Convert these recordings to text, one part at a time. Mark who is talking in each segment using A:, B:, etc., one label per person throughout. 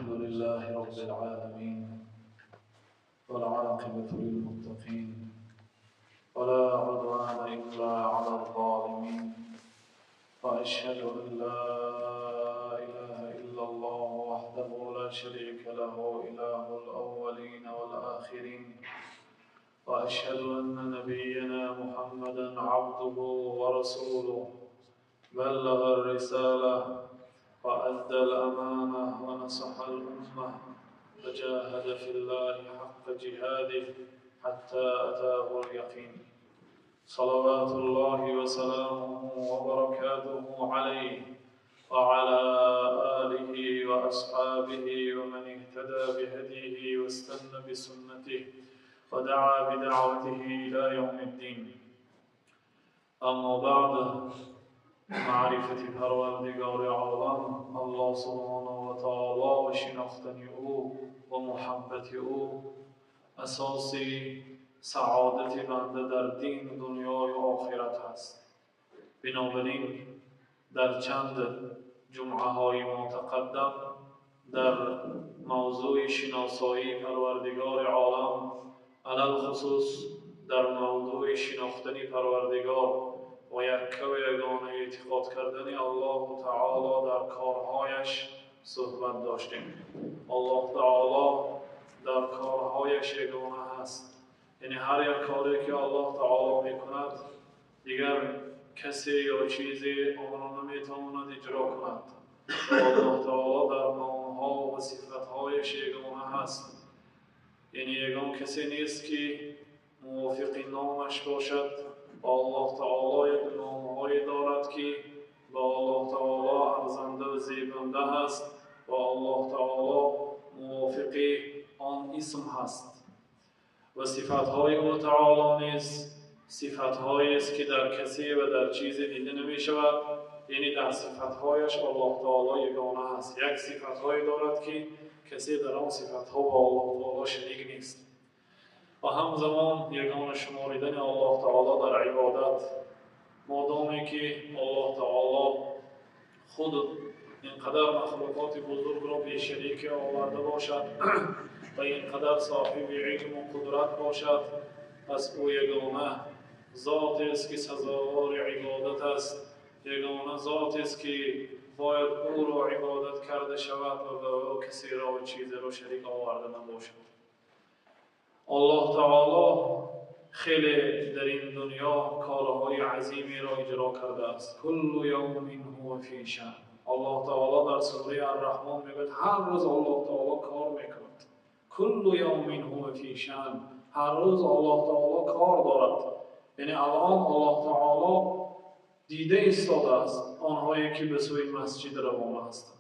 A: الحمد لله رب العالمين، والعاقبة للمتقين، ولا عدوان إلا على الظالمين، وأشهد أن لا إله إلا الله وحده لا شريك له، إله الأولين والآخرين، وأشهد أن نبينا محمدا عبده ورسوله، بلغ الرسالة وأدى الأمانة ونصح الأمة وجاهد في الله حق جهاده حتى أتاه اليقين. صلوات الله وسلامه وبركاته عليه وعلى آله وأصحابه ومن اهتدى بهديه واستنى بسنته ودعا بدعوته إلى يوم الدين. أما بعد، معرفت پروردگار عالم الله سبحانه و تعالی و شناختن او و محبت او اساسی سعادت بنده در دین، دنیا و آخرت هست. بنابراین در چند جمعه های متقدم در موضوع شناسایی پروردگار عالم، علی‌الخصوص در موضوع شناختن پروردگار و یکه و یگانه اعتقاد کردن الله تعالی در کارهایش صحبت داشتیم. الله تعالی در کارهایش یگانه هست، یعنی هر یک کاری که الله تعالی میکند دیگر کسی یا چیزی آن را نمیتواند اجرا کند. الله تعالی در نامها و صفتهایش یگانه هست، یعنی یگان کسی نیست که موافق نامش باشد. الله تعالی یک نامهایی دارد که با الله تعالی ارزنده و زیبنده هست و الله تعالی موافق آن اسم هست. و صفتهای او تعالی نیز صفتهایی است که در کسی و در چیزی دیده نمی شود، یعنی در صفتهایش الله تعالی یگانه هست. یک صفتهایی دارد که کسی در آن صفتها با الله تعالی شریک نیست. و همزمان یگانه شماریدن الله تعالی در عبادت، مادامی که الله تعالی خود اینقدر مخلوقات بزرگ را به شریک آورده باشد و اینقدر صاحب علم و قدرت باشد، پس او یگانه ذات است که سزاوار عبادت است، یگانه ذات است که باید او را عبادت کرده شود و به او کسی را و چیزی را شریک آورده نباشد. الله تعالی خیلی در این دنیا کارهای عظیمی را اجرا کرده است. کل یوم هو فی شأن. الله تعالی در سوره الرحمن میگوید هر روز الله تعالی کار میکند. کل یوم هو فی شأن، هر روز الله تعالی کار دارد. یعنی الان الله تعالی دیده ایستاده است آنهایی که به سوی مسجد روانه هستند.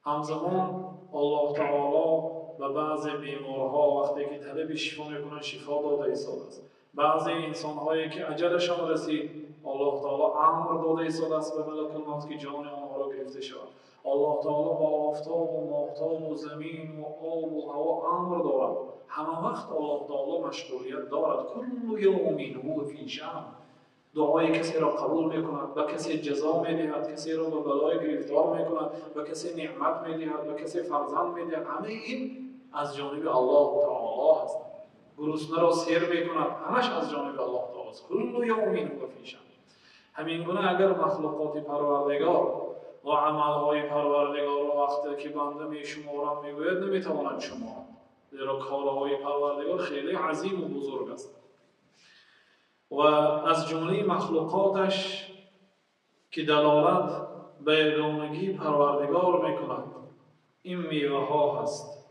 A: همزمان الله تعالی و بعضی بیمارها وقتی که طلب شفا میکنن شفا داده ایستاده است. بعضی انسانهایی که اجلشان رسید الله تعالی امر داده ایستاده است به ملک الموت که جان آنها را گرفته شود. الله تعالی با آفتاب و ماهتاب و زمین و آب و هوا امر دارد. همه وقت الله تعالی مشغولیت دارد. کل یوم هو فی شأن. دعای کسی را قبول میکند، به کسی جزا میدهد، کسی را به بلای گرفتار میکند، به کسی نعمت میدهد، به کسی فرزند میدهد. همه این از جانب الله تعالی است. گرسنه را سیر میکند، همش از جانب الله تعالی است. کل یوم هو فی شأن. همین گونه اگر مخلوقات پروردگار و عملهای پروردگار را وقتی که بنده میشمارم میگوید نمیتواند شمارد، زیرا کارهای پروردگار خیلی عظیم و بزرگ است. و از جمله مخلوقاتش که دلالت به یگانگی پروردگار میکند این میوه ها هست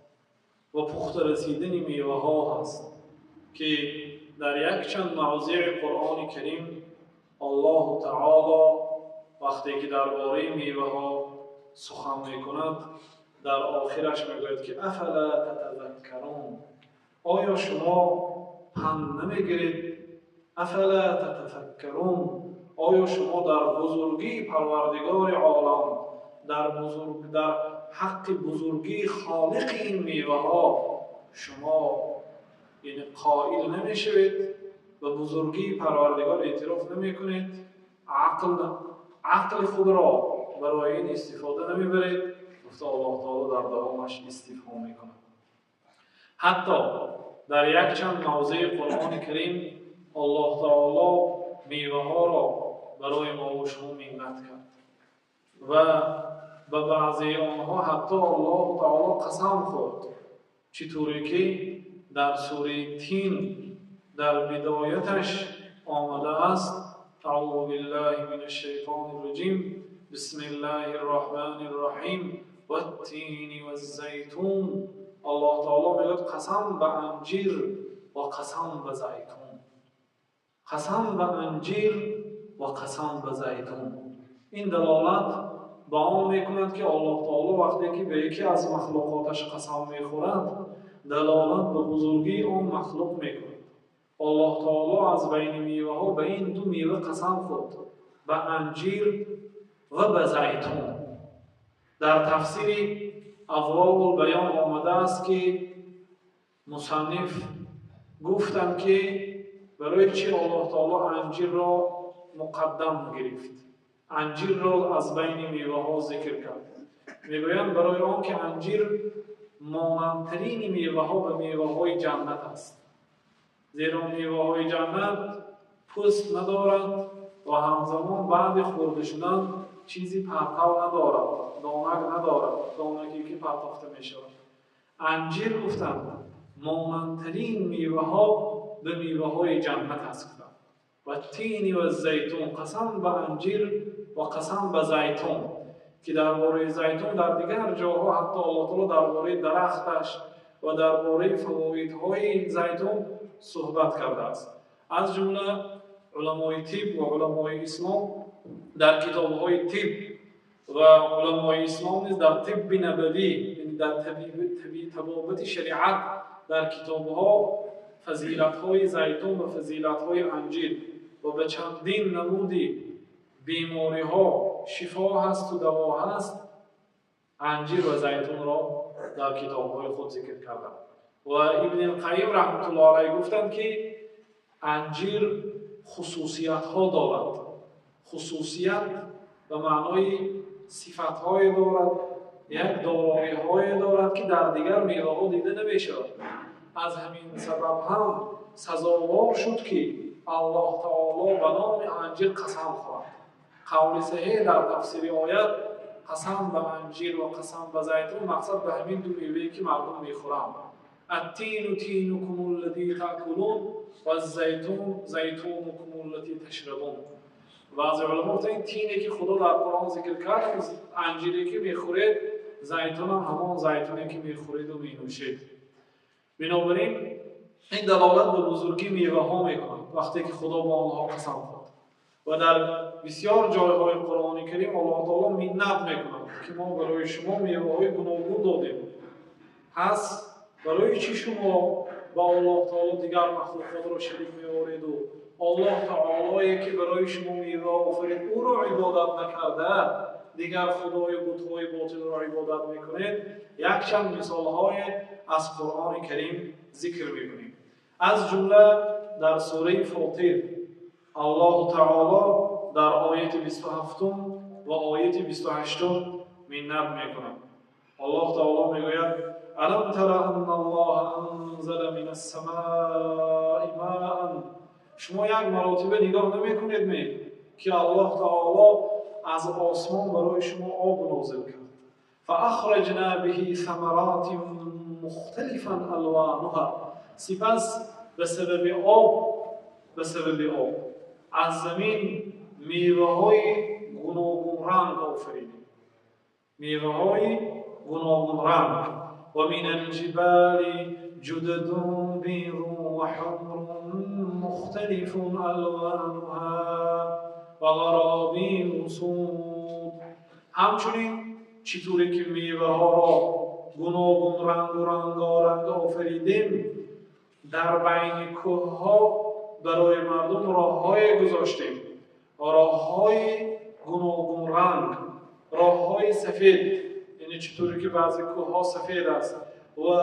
A: و پخت رسیدن میوه ها هست که در یک چند موضع قرآن کریم الله تعالی وقتی که درباره میوه ها سخن میکند در آخرش میگوید که افلا تتذکرون، آیا شما پند نمیگیرید؟ افلا تتفکرون، آیا شما در بزرگی پروردگار عالم، در حق بزرگی خالق این میوه ها شما یعنی قائل نمیشوید و بزرگی پروردگار اعتراف نمیکنید، عقل خود را برای این استفاده نمیبرید و Гуфта Аллоҳ таоло дар давомаш истифҳом мекунад. Ҳатто дар якчанд мавзеи Қуръони Карим Аллоҳ таоло меваҳоро барои мо ва шумо миннат кард ва ба баъзеи онҳо ҳатто Аллоҳ таоло қасам хӯрд, чӣ туре ки дар сураи Тин дар бидояташ омадааст: аъузу биллаҳи минаш шайтонир раҷим, бисмиллаҳир раҳмонир раҳим, ват-тини ваз-зайтун. Аллоҳ таоло мегӯяд: қасам ба анҷир ва қасам ба зайтун, қасам ба анҷир ва қасам ба зайтун. Ин далолат ба он мекунад, ки Аллоҳ таоло вақте ки ба яке аз махлуқоташ қасам мехӯрад, далолат ба бузургии он махлуқ мекунад. Аллоҳ таоло аз байни меваҳо ба ин ду мева қасам хӯрд, ба анҷир ва ба зайтун. Дар тафсири Азвоул Баён омадааст, ки мусанниф гуфтанд, ки барои чӣ Аллоҳ таоло анҷирро муқаддам гирифт, анҷирро аз байни меваҳо зикр кард. Мегӯянд барои он ки анҷир монандтарини меваҳо ба меваҳои ҷаннат аст, зеро меваҳои ҷаннат пӯст надорад ва ҳамзамон баъди хӯрда шудан чизи партав надорад, донак надорад, донаке ки партофта мешавад. Анҷир гуфтанд монандтарин меваҳо ба меваҳои ҷаннат аст. Гуфтанд ват-тини ваз-зайтун, қасам ба анҷир ва қасам ба зайтун, ки дар бораи зайтун дар дигар ҷоҳо ҳатто Аллоҳ таоло дар бораи дарахташ ва дар бораи фавоидҳои зайтун суҳбат кардааст. Аз ҷумла уламои тиб ва уламои ислом дар китобҳои тиб ва уламои ислом низ дар тибби набавӣ, яъне дар табобати шариат, дар китобҳо фазилатҳои зайтун ва фазилатҳои анҷир ва ба чандин намуди бемориҳо шифо ҳаст ва даво ҳаст, анҷир ва зайтунро дар китобҳои худ зикр карданд. Ва Ибни Қайим раҳматуллоҳи алайҳ гуфтанд, ки анҷир хусусиятҳо дорад. Хусусият ба маънои сифатҳое дорад, як дороиҳое дорад, ки дар дигар меваҳо дида намешавад. Аз ҳамин сабаб ҳам сазовор шуд, ки Аллоҳ таоло ба номи анҷир қасам хӯрд. Қавли саҳеҳ дар тафсири оят қасам ба анҷир ва қасам ба зайтун мақсад ба ҳамин ду мевае ки мардум мехӯранд. Ат-тину тинукум аллази таъкулун ваз-зайтун зайтунукум аллази ташрабун. Баъзе уламо гуфтанд тине ки Худо дар Қуръон зикр кард, анҷире ки мехӯред, зайтун ҳам ҳамон зайтуне ки мехӯред ва менӯшед. Бинобар ин ин далолат ба бузургии меваҳо мекунад вақте ки Худо ба онҳо қасам хӯрд. Ва дар бисёр ҷойҳои Қуръони Карим Аллоҳ таоло миннат мекунад, ки мо барои шумо меваҳои гуногун додем. Пас барои чӣ шумо ба Аллоҳ таоло дигар махлуқотро шарик меоред ва Аллоҳ таолое ки барои шумо мева офарид ӯро ибодат накарда дигар худою бутҳои ботилро ибодат мекунед? Якчанд мисолҳое аз Қуръони Карим зикр мекунем. Аз ҷумла дар сураи Фотир Аллоҳ таоло дар ояти 27 ва ояти 28 миннат мекунад. Аллоҳ таоло мегӯяд: алам тара анналлоҳа анзала минас-самаи маан. Шумо як маротиба нигоҳ намекунед ме, ки Аллоҳ таоло аз осмон барои шумо об нозил кард. фаахраҷна биҳи самаратин мухталифан алвонуҳа. Сипас ба сабаби об аз замин меваҳои гуногунранг офаридем. Меваҳои гуногунранг. ва минал ҷибали ҷудадун бийдун ва ҳумрун мухталифун алвонуҳа ва ғаробибу суд. Ҳамчунин чӣ туре ки меваҳоро гуногун рангу рангоранг офаридем, дар байни кӯҳҳо барои мардум роҳҳое гузоштем, роҳҳои гуногунранг, роҳҳои сафед, яъне чӣ туре ки баъзе кӯҳҳо сафед аст, ва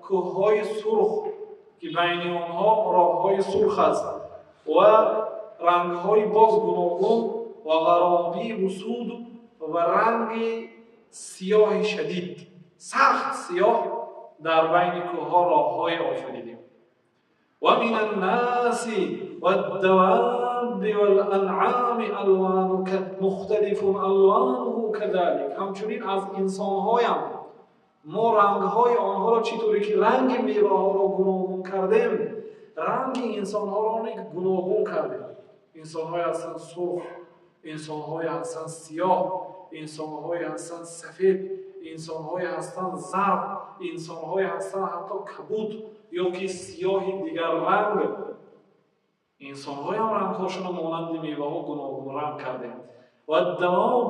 A: кӯҳҳои сурх ки байни онҳо роҳҳои сурх аст, ва рангҳои боз гуногун, ва ғаробибу суд, ва ранги сиёҳи шадид, сахт сиёҳ дар байни кӯҳҳо роҳҳое офаридем. Ва мин аннаси вад-даваби вал-анъами алвону мухталифун алвонуҳу казалик. Ҳамчунин аз инсонҳоям мо рангҳои онҳоро чӣ тавре ки ранги меваҳоро гуногун кардем, ранги инсонҳоро гуногун кардем. Инсонҳое ҳастанд сурх, инсонҳое ҳастанд сиёҳ, инсонҳое ҳастанд сафед, инсонҳое ҳастанд зард, инсонҳое ҳастанд ҳатто кабуд ё ки сиёҳи дигар ранг. Инсонҳоям рангҳошонро монанди меваҳо гуногун ранг кардем. Ва давоб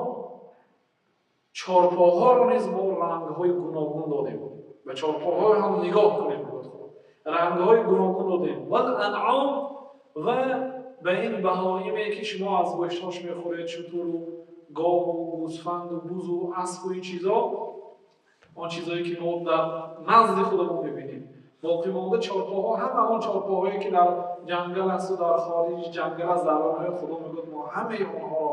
A: чорпоҳоро низ мо рангҳои гуногун додем. Ба чорпоҳҳо ҳам нигоҳ кунем, рангҳои гуногун додем. Вал анъом ва ба ин баҳоиме ки шумо аз гӯштҳош мехӯред, шутуру гову гӯсфанду бузу асбу ин чизо, он чизое ки мо дар назди худамон мебинем. Боқӣ монда чорпоҳҳо ҳама он чорпоҳое ки дар ҷангал асту дар хориҷи ҷангал аст, дар роҳҳои Худо мегӯяд мо ҳамаи онҳоро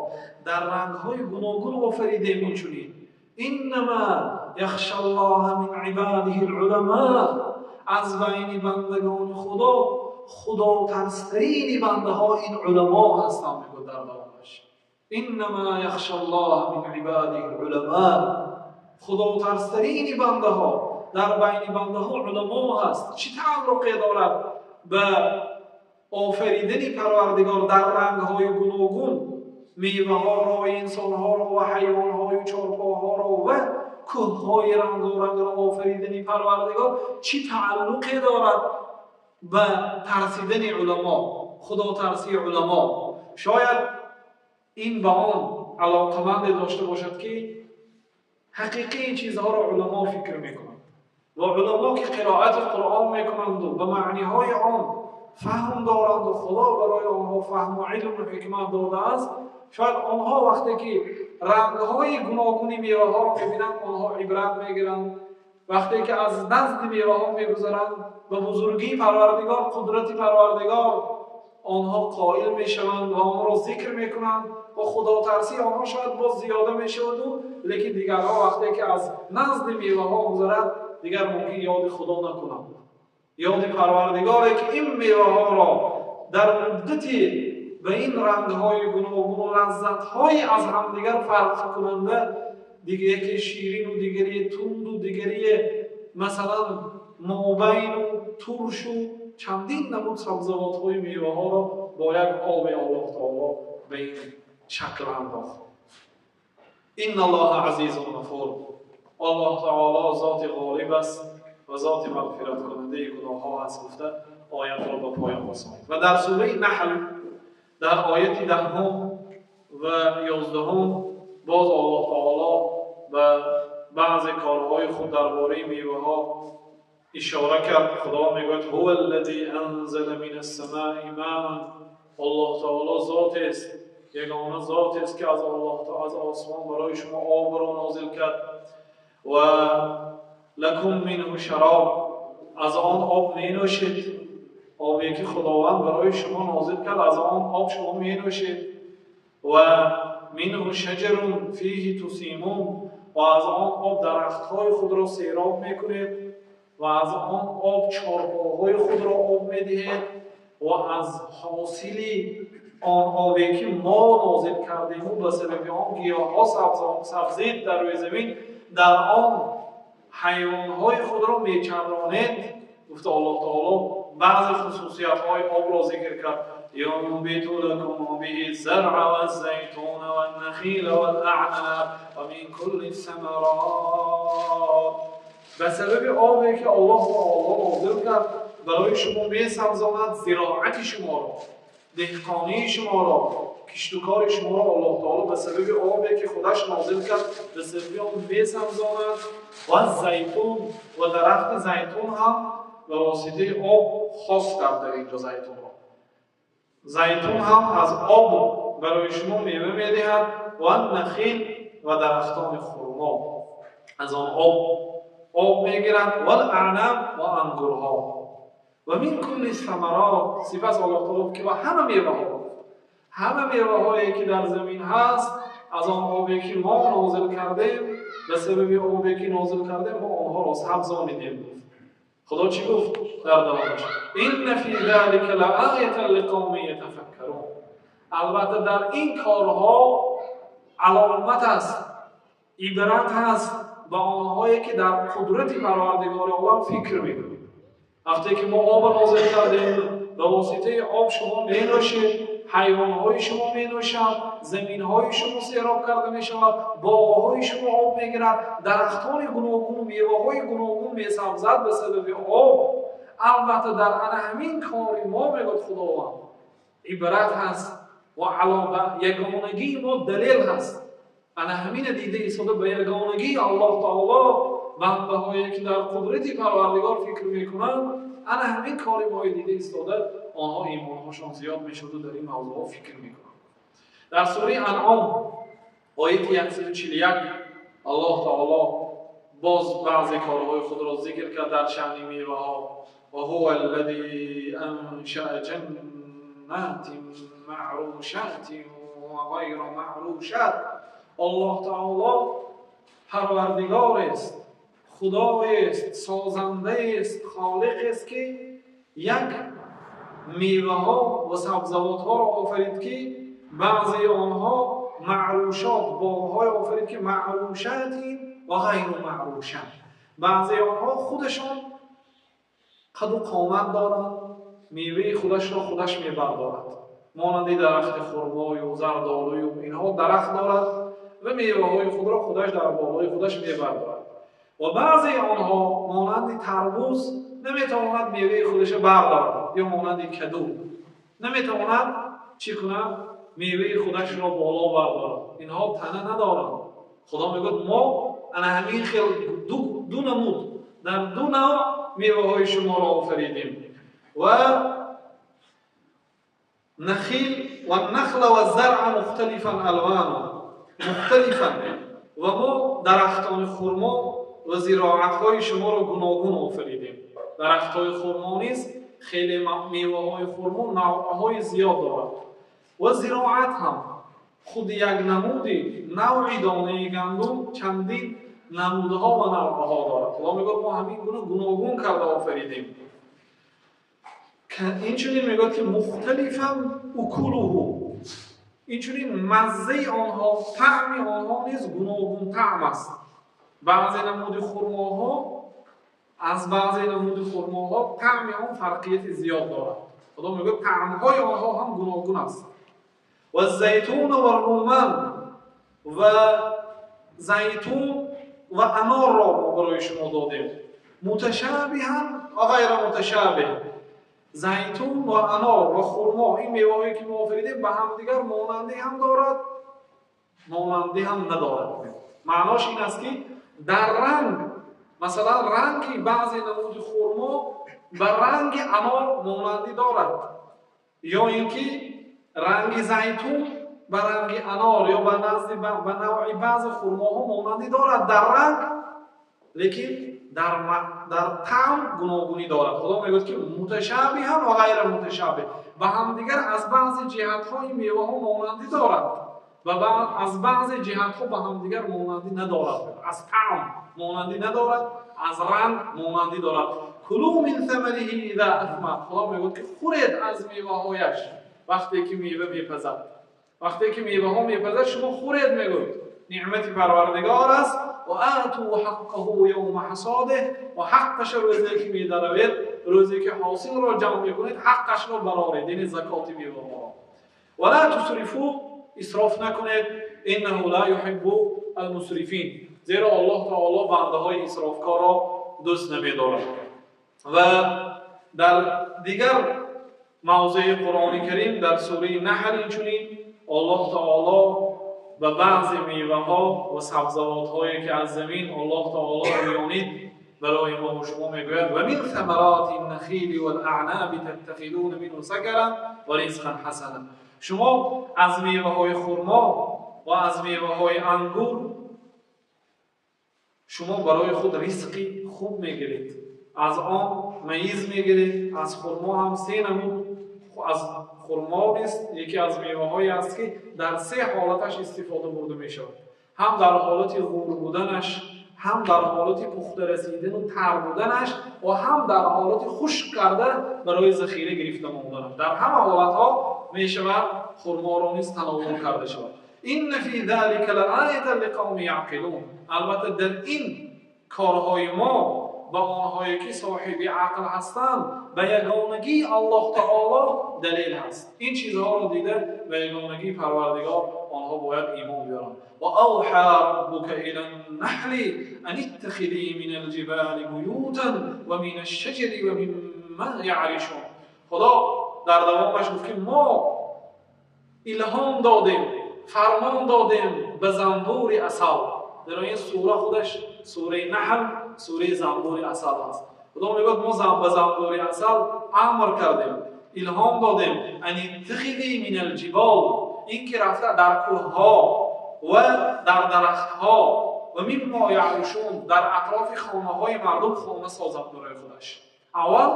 A: дар рангҳои гуногун офаридем. Инчунин иннама яхша аллоҳа мин ибадиҳи л-уламо, аз байни бандагони Худо худотарстарини бандаҳо ин уламо ҳастанд, мегӯяд дар давомаш. Иннама яхша аллоҳа мин ибадиҳи л-уламо, худотарстарини бандаҳо дар байни бандаҳо уламо ҳаст. Чӣ тааллуқе дорад ба офаридани Парвардигор дар рангҳои гуногун меваҳоро, инсонҳоро ва ҳайвонҳою чорпоҳоро ва кӯҳҳои рангорангро офаридани Парвардигор чӣ тааллуқе дорад ба тарсидани уламо, худотарсии уламо? Шояд ин ба он алоқаманде дошта бошад ки ҳақиқии ин чизҳоро уламо фикр мекунанд ва уламо ки қироати Қуръон мекунанду ба маъниҳои он фаҳм доранду Худо барои онҳо фаҳму илму ҳикмат додааст, шояд онҳо вақте ки рангҳои гуногуни меваҳоро мебинанд, онҳо ибрат мегиранд. Вақте ки аз назди меваҳо мегузаранд, ба бузургии Парвардигор, қудрати Парвардигор онҳо қоил мешаванд ва онро зикр мекунанд ва худотарсии онҳо шояд боз зиёда мешаваду, лекин дигарҳо вақте ки аз назди меваҳо гузарад, дигар мумкин ёди Худо накунанд, ёди Парвардигоре ки ин меваҳоро дар муддати ба ин рангҳои гуногуну лаззатҳои аз ҳамдигар фарқкунанда, яке ширину дигаре тунду дигаре масалан мобайну туршу чандин намуд сабзавотҳои меваҳоро бо як оби Аллоҳ таоло ба ин шакл андохт. Инна Аллоҳа азизун ғафур. Аллоҳ таоло зоти ғолиб аст ва зоти мағфираткунандаи гуноҳҳо аст, гуфта оятро ба поён расонид. Ва дар сураи Наҳл дар ояти 10 ва 11 боз Аллоҳ таоло ба баъзе корҳои худ дар бораи меваҳо ишора кард. Худо мегӯяд: ҳува аллази анзала минас самаи маан. Аллоҳ таоло зотест, ягона зотест ки аз Аллоҳ аз осмон барои шумо обро нозил кард. Ва лакум минҳу шароб, аз он об менӯшед. Обе ки Худованд барои шумо нозил кард, аз он об шумо менӯшед. Ва минҳу шаҷарун фиҳи тусимун, ва аз он об дарахтҳои худро сероб мекунед ва аз он об чорпоҳои худро об медиҳед ва аз ҳосили он обе ки мо нозил кардему ба сабаби он гиёҳҳо сабзид дар рӯи замин, дар он ҳайвонҳои худро мечаронед. Гуфта Аллоҳ таоло баъзе хусусиятҳои обро зикр кард. ينبت لكم به الزرع والزيتون والنخيل والأعناب ومن كل الثمرات. به سبب آبی که الله تعالی نازل کرد برای شما میسبزاند زراعت شما را، دهقانی شما را، کشت و کار شما را الله تعالی به سبب آبی که خودش نازل کرد به سبب آن میسبزاند. و زیتون و درخت زیتون هم به واسطه آب خاص کرد. در اینجا زیتون را، زیتون هم از آب برای شما میوه میدهد و نخیل و درختان خرما از آن آب میگیرند و اعنب و انگورها و من کل الثمرات. سپس الله تعالی که با همه میوه ها، همه میوه هایی که در زمین هست، از آن آبی که ما نازل کردیم Ба сабаби обе ки нозил кардем, мо онҳоро сабзонидем. Худо чӣ гуфт дар давомаш? Инна фи залика лаоятан лиқавмин ятафаккарун. Албатта дар ин корҳо аломат аст, ибрат аст ба онҳое ки дар қудрати Парвардигори олам фикр мекунанд. Вақте ки мо об нозил кардем, ба воситаи об шумо менӯшед, ҳайвонҳои шумо менӯшанд, заминҳои шумо сероб карда мешавад, боғҳои шумо об мегирад, дарахтони гуногун, меваҳои гуногун месабзад ба сабаби об. Албатта дар ана ҳамин кори мо, мегӯяд Худованд, ибрат ҳаст ва алома, ягонагии мо далел ҳаст. Ана ҳамина дида истода ба ягонагии Аллоҳ таоло бандаҳое ки дар қудрати Парвардигор фикр мекунанд, ана ҳамин кори мои дида истода онҳо имонҳошон зиёд мешуду дар ин мавзӯъҳо фикр мекунанд. Дар сураи Анъом ояти 141 Аллоҳ таоло боз баъзе корҳои худро зикр кард дар шаъни меваҳо. Ва ҳува аллази аншаа ҷаннатин маърушатин ва ғайра маърушат. Аллоҳ таоло Парвардигорест, Худоест, созандаест, холиқест ки як меваҳо ва сабзавотҳоро офарид ки баъзеи онҳо маърушот, боғҳое офарид ки маърушатин ва ғайру маърушат. Баъзеи онҳо худашон қаду қомат доранд, меваи худашро худаш мебардорад, монанди дарахти хурмою зардолую инҳо дарахт дорад ва меваҳои худро худаш дар болои худаш мебардорад. Ва баъзеи онҳо монанди тарбуз наметавонад меваи худашро бардорад, ё монанди каду наметавонад чӣ кунад? Меваи худашро боло бардорад. Инҳо тана надоранд. Худо мегӯяд мо ана ҳамин хел ду намуд, дар ду навъ меваҳои шуморо офаридем. Ва нахил ва нахла ва заръа мухталифан алвану мухталифан. Ва мо дарахтони хурмо ва зироатҳои шуморо гуногун офаридем. Дарахтҳои хурмо низ хеле меваҳои хурмо навъҳои зиёд дорад ва зироат ҳам худ як намуди навъи донаи гандум чандин намудҳо ва навъҳо дорад. Худо мегӯяд мо ҳамин гуна гуногун карда офаридем. Инчунин мегӯяд ки мухталифан укулуҳу, инчунин маззаи онҳо, таъми онҳо низ гуногун таъм аст. Баъзе намуди хурмоҳо аз баъзе намуди хурмоҳо таъми он фарқияти зиёд дорад. Худо мегӯяд таъмҳои онҳо ҳам гуногун аст. Ва зайтун ва руман, ва зайтун ва анорро мо барои шумо додем. Муташабиҳан ва ғайра муташабиҳ. Зайтун ва анор ва хурмо, ин меваҳое ки мо офаридем ба ҳамдигар монандӣ ҳам дорад, монандӣ ҳам надорад. Маънош ин аст ки дар ранг, масалан ранги баъзе намуди хурмо ба ранги анор монандӣ дорад, ё ин ки ранги зайтун ба ранги анор ё ба назди ба навъи баъзе хурмоҳо монандӣ дорад дар ранг, лекин дар таъм гуногунӣ дорад. Худо мегӯяд ки муташабиҳан ва ғайра муташабиҳ, ба ҳамдигар аз баъзе ҷиҳатҳо ин меваҳо монандӣ дорад ва аз баъзе ҷиҳатҳо ба ҳамдигар монандӣ надорад. Аз таъм монандӣ надорад, аз ранг монандӣ дорад. Кулу мин самариҳи иза асмар. Худо мегӯяд ки хӯред аз меваҳояш вақте ки мева мепазад. Вақте ки меваҳо мепазад шумо хӯред, мегӯяд. Неъмати Парвардигор аст. Ва ату ҳаққаҳу явма ҳасодиҳ, ва ҳаққашро рӯзе ки медаравед, рӯзе ки ҳосилро ҷамъ мекунед, ҳаққашро бароред, яъне закоти меваҳоро. Ва ла тусрифу, исроф накунед, иннаҳу ла юҳиббу алмусрифин, зеро Аллоҳ таоло бандаҳои исрофкорро дӯст намедорад. Ва дар дигар мавзӯи Қуръони Карим дар сураи Наҳл инчунин Аллоҳ таоло ба баъзе меваҳо ва сабзавотҳое ки аз замин Аллоҳ таоло рӯёнид барои мо ва шумо мегӯяд: ва мин самароти нахили валаънаби таттахизуна минҳу сакаран ва ризқан ҳасана. Шумо аз меваҳои хурмо ва аз меваҳои ангур шумо барои худ ризқи хуб мегиред, аз он маиз мегиред. Аз хурмо ҳам се намуд, аз хурмо нест, яке аз меваҳое аст ки дар се ҳолаташ истифода бурда мешавад. ҳам дар ҳолати ғур буданаш, ҳам дар ҳолати пухта расидан ва тар буданаш ва ҳам дар ҳолати хушк карда барои захира гирифта монданаш. Дар ҳама ҳолатҳо мешавад хурморо низ тановул карда шавад. Инна фи залика лаоятан лиқавмин яъқилун. Албатта дар ин корҳои мо ба онҳое ки соҳиби ақл ҳастанд ба ягонагии Аллоҳ таоло далел ҳаст. Ин чизҳоро дида ба ягонагии Парвардигор онҳо бояд имон биёранд. Ва авҳа раббука илан-наҳли ан иттахизи минал-ҷибали буютан ва минаш-шаҷари ва мимма яъришун. Худо дар давомаш гуфт ки мо илҳом додем, фармон додем ба занбури асал. Дар ин сура худаш сураи Наҳл сураи занбури асал аст. Худо мегӯяд мо ба занбури асал амр кардем, илҳом додем ан иттахизи минал-ҷибал, ин ки рафта дар кӯҳҳо ва дар дарахтҳо ва мимма яъришун, дар атрофи хонаҳои мардум хона созад барои худаш. Аввал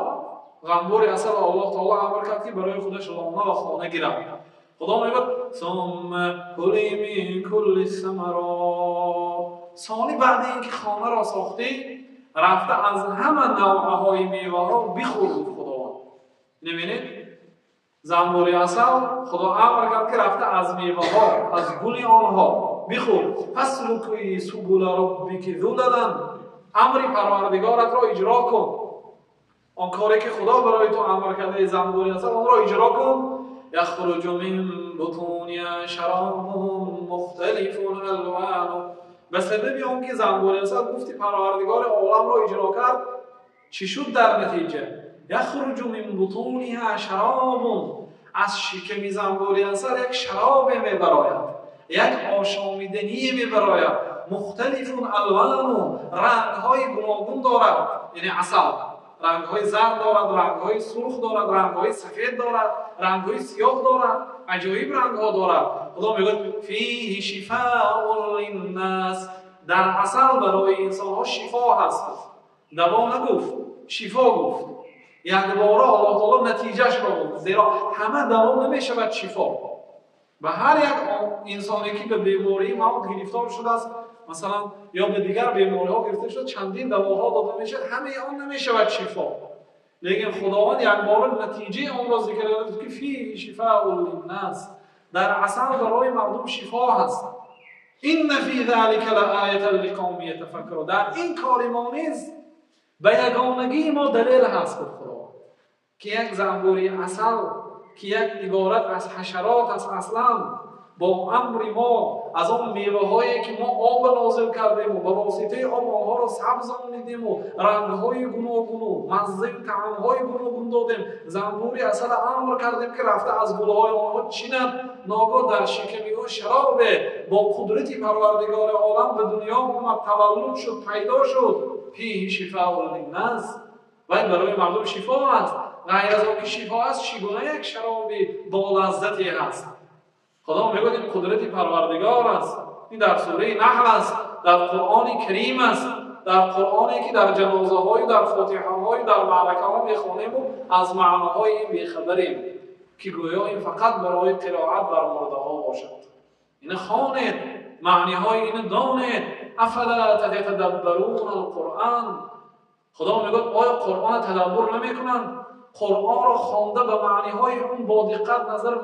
A: занбури асал Аллоҳ таоло амр кард ки барои худаш лона ва хона гирад. Худо мегӯяд сумма кули мин кулли самарот. Сони баъди ин ки хонаро сохтӣ, рафта аз ҳама навъҳои меваҳо бихӯр, Худованд. Мебинед? Занбури асал Худо амр кард ки рафта аз меваҳо, аз гули онҳо бихӯр. Фаслуки субула роббики зулалан. Амри Парвардигоратро иҷро кун. Он коре ки Худо барои ту амр кардааст, занбури асал, онро иҷро кун. يخرج من بطونها شراب مختلف الوانه. به سبب آن که زنبور عسل گفتی پروردگار عالم را اجرا کرد، چی شد در نتیجه؟ یخرج من بطونها شراب، از شکم زنبور عسل یک شراب میبراید، یک آشامیدنی میبراید، مختلف الوانه، رنگ‌های گوناگون دارد، یعنی عسل رنگ‌های زرد دارد، رنگ‌های سرخ دارد، رنگ‌های سفید دارد، رنگ‌های سیاه دارد، عجایب رنگ‌ها دارد. خدا میگوید فیه شفاء للناس، در عسل برای انسان‌ها شفا هست. دوا نگفت، شفا گفت. یک باره الله تعالی نتیجهش را گفت، زیرا همه دوا نمیشود شفا. به هر یک انسانی که به بیماری موت گرفتار شده است، مثلا یا به دیگر بیماری‌ها گرفته شده، چندین دواها داده میشه، همه آن نمیشود شفا. لیکن خداوند یک بار نتیجه آن را ذکر کرد که فیه شفاء للناس، در عسل برای مردم شفا هست. ان فی ذلک لآیة لقوم یتفکرون. در این کار ما نیز به یگانگی ما دلیل هست خدا که یک زنبوری عسل که یک عبارت از حشرات است، اصلا با امر ما از آن میوه‌هایی که ما آب نازل کردیم و با واسطه آب آنها را سبز آنیدیم و رنگ‌های گوناگون و مزه و طعم‌های گوناگون دادیم، زنبوری عسل امر کردیم که رفته از گل‌های آنها چیند، ناگاه در شکم او شراب با قدرت پروردگار عالم به دنیا آمد، تولد شد، پیدا شد. فیه شفاء للناس، و این برای مردم شفا است. غیر از آن که شفا است، چگونه یک شراب با لذتی هست؟ خدا میگوید این قدرت پروردگار است. این در سوره نحل است، در قرآن کریم است، در قرآنی که در جنازه های، در فاتحه های، در معرکه ها میخوانیم و از معناهای این بیخبریم که گویا این فقط برای قرائت بر مرده ها باشد. این خوانید، معنی های این دانید. افلا تتدبرون القرآن. خدا میگوید آیا قرآن تدبر نمیکنند؟ قرآن را خوانده به معنی های اون با دقت نظر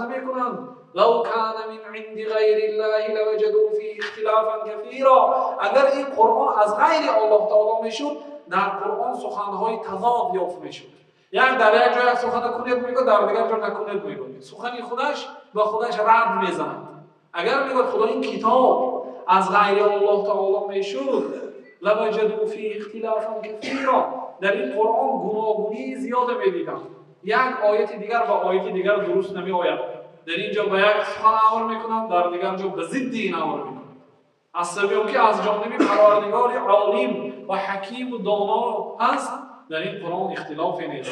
A: نمیکنند؟ لو كان من عند غیر الله لوجدوا فيه اختلافا كثيرا. اگر این قرآن از غیر الله تعالی میشد، در قرآن سخنهای تضاد یافت میشد. یک در یک جای سخن کنید میگه، در دیگر جای نکنید میگه. سخنی خودش با خودش رد میزند. اگر میگه خدا این کتاب از غیر الله تعالی میشد، لوجدوا فيه اختلافا كثيرا، در این قرآن گوناگونی زیاد میدیدند. یک آیت دیگر با آیت دیگر درست نمی آید. در اینجا به یک سخن امر میکنند، در دیگر جا به ضد این امر میکنند. از سبب که از جانب پروردگار عالم و حکیم و دانا هست، در این قرآن اختلافی نیست.